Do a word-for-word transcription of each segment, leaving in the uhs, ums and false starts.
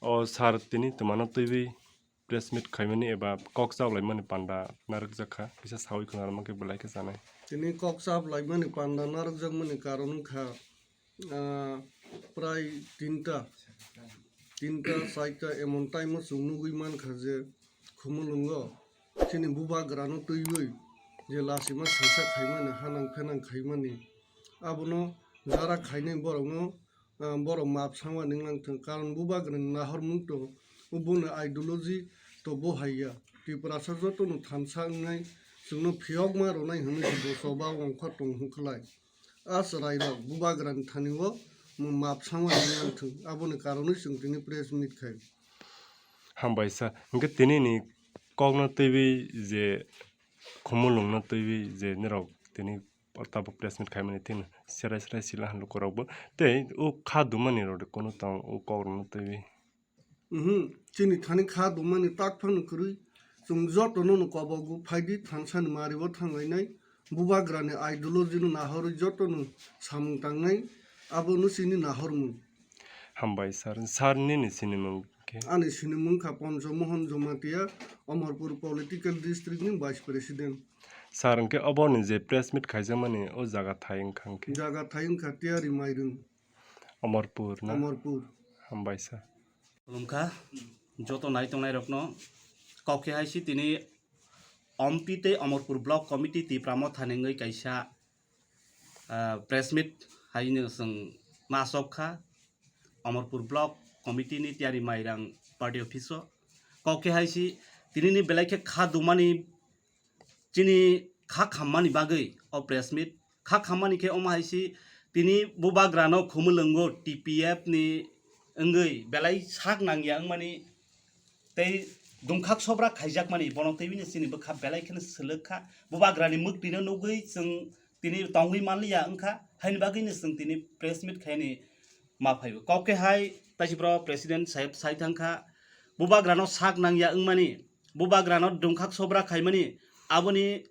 O sir, tini twmano twiwi press meet khaimani eba kok chaplaimani panda narwkjakha, kisa sawi khna rwma khe belai khe chanai. Tini kok chaplaimani panda narwkjakmani karon wngkha, ah, prai tinta, tinta, chaita emon time o chwng nugwi mankha je Khumulwngo chini bubagrano twiwi je lachima sengsa khaimani, hanang phenang khaimani, abono jara khainai borokno, ah, borok map sangma ninglang thung, karon bubagrani nahormung to, o boni ideology to bo hai ya. Tiprasa jotono thansa wngnai, chwngno phiyokma rwnai hwnwi se bo choba ongkha tong hwn khlai. A chwrairok bubagrani thani o map sangma ninglang thung, aboni karonwi chwng tini press meet khai. Hambai sir, hwnkhe tini ni kokno twiwi je Khumulwngno twiwi je nirok tini tabuk press meet khaimani thikno serai serai sila han lukurokbo tei o kha dumani rok de kono tong o kokrokno twiwi. Mhm, chini thani kha dumani tak phano kwrwi chwng jotono no kobogo phaidi thansani mario thanglainai bubagrani ideology no nahorwi jotono samung tangnai abono chini nahormung. Hambai sir, sir nini sinimung khe? Ani sinimung kha Poncho Mohan Jamatia, Amarpur Political District ni Vice President. Sir, hwnkhe oboni je press meet khaijakmani o jaga thai wngkha hwnkhe? Jaga thai wngkha Tiyari Mairung. Amarpur na? Amarpur. Hambai sir. Khulumkha, joto nai tongnai rokno kok khe hai si tini Ompi tei Amarpur Block Committee Tipra Motha ni wngwi kaisa ah, press meet haino chwng ma asok kha Amarpur Block Committee ni Tiyari Mairang Party Office o. Kok khe hai si tini ni belai khe kha dumani chini kha khammani bagwi o press meet. Kha khammani khe omo hai si tini bubagrano Khumulwngo T P F ni wngwi belai sak nangya wngmani tei dumkhak sobra khaijakmani bono twiwi no chini bwkha belai kheno swlwk kha. Bubagrani mwktwino nugwi chwng tini tongwi manliya wngkha, haini bagwino chwng tini press meet khaini ma phaibo. Kok khe hai taisibro president saheb sai thangkha, bubagrano sak nangya wngmani, bubagrano dumkhak sobra khaimani, aboni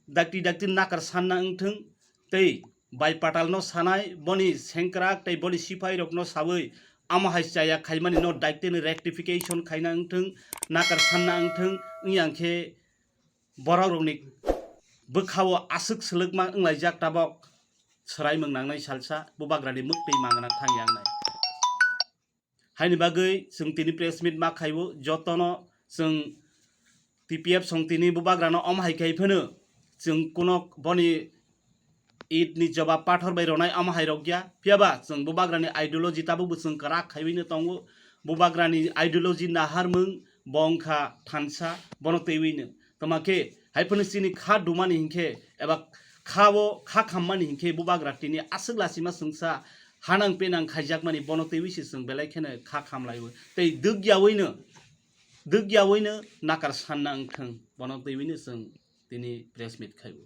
dakti dakti nakar sanna wngthwng tei Bai Patalno sanai, boni sengkrak tei boni sipairokno sawi, amo hai chaya khaimani no daiteni rectification khaina wngthwng, nakar sanna wngthwng, wngya khe borokrokni bwkhao aswk swlwkma wnglaijak tabok swraimung nangnai salsa, bubagrani mwktwi mangna thangya wngnai. Haini bagwi chwng tini press meet ma khaibo, jotono chwng T P F song tini bubagrano omo hai khai phano chwng kuno boni it ni jobab pathor bai ronai omo hai rok ya. Phiya ba chwng bubagrani ideology tabuk bo chwng kwrak khaiwi no tongo. Bubagrani ideology naharmung bo wngkha thansa, bono twiwi no. Toma khe hai phano chini kha dumani hinkhe eba kha o kha khammani hinkhe bubagra tini aswk lachima chwngsa hanang penang khaijakmani bono twiwi se chwng belai kheno kha khamlaiwi tei dwk yawi no, dwk yawi no nakar sanna wngthwng bono twiwi no chwng tini press meet khaibo.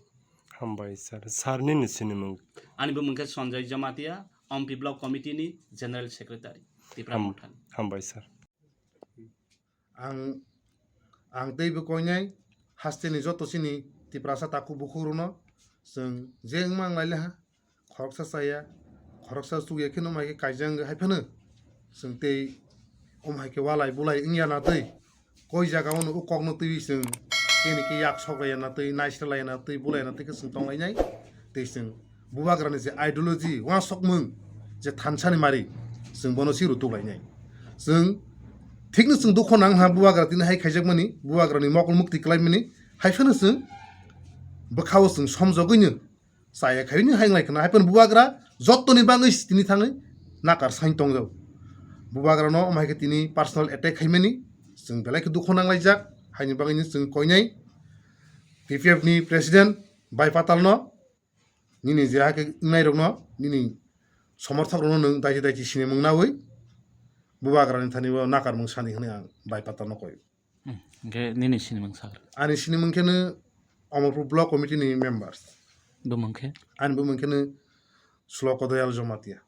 Hambai sir. Sir nini sinimung? Ani bumung khe Sanjay Jamatia, Ompi Block Committee ni General Secretary, Tipra Ham-, Motha ni. Hambai sir. Ang, ang teibo koinai hasteni joto chini Tiprasa takhuk bukhukrokno chwng je wngma wnglailiha, khoroksa chaya, khoroksa chukya kheno mai khe kaijak wngwi hai phano chwng tei omo hai khe walai bulai wngya na twi koi jaga o no o kokno twiwi chwng keni khe yak sok laiya na twi, naisra laiya na twi, bulai na twi khe chwng tong lainai. Tei chwng bubagrani je ideology, uansukmung, je thansani mari, chwng bono si rutuk lainai. Chwng thikno chwng dukho nang ha bubagra tini hai khaijakmani, bubagrani mokol mukti kwlaimani, hai phano chwng bwkhao chwng somjogwino chaya khaini hai wnglaikha na, hai phano bubagra jottoni bagwi tini thangwi nakar sain tongjak. Bubagrano omo hai khe tini personal attack khaimani, chwng belai khe dukho nanglaijak, haini bagwino chwng koinai T P F ni president Bai Patalno, nini je hakhe wngnairokno, nini somorthokrokno nwng dachi dachi sinimung naui bubagrani thani bo nakarmung sani hwnwi ang Bai Patalno koi. Hmm, hwnkhe nini sinimung sakha? Ani sinimung kheno Amarpur Block Committee ni members. Bumung khe? Ani bumung kheno Slokodoyal Jamatia.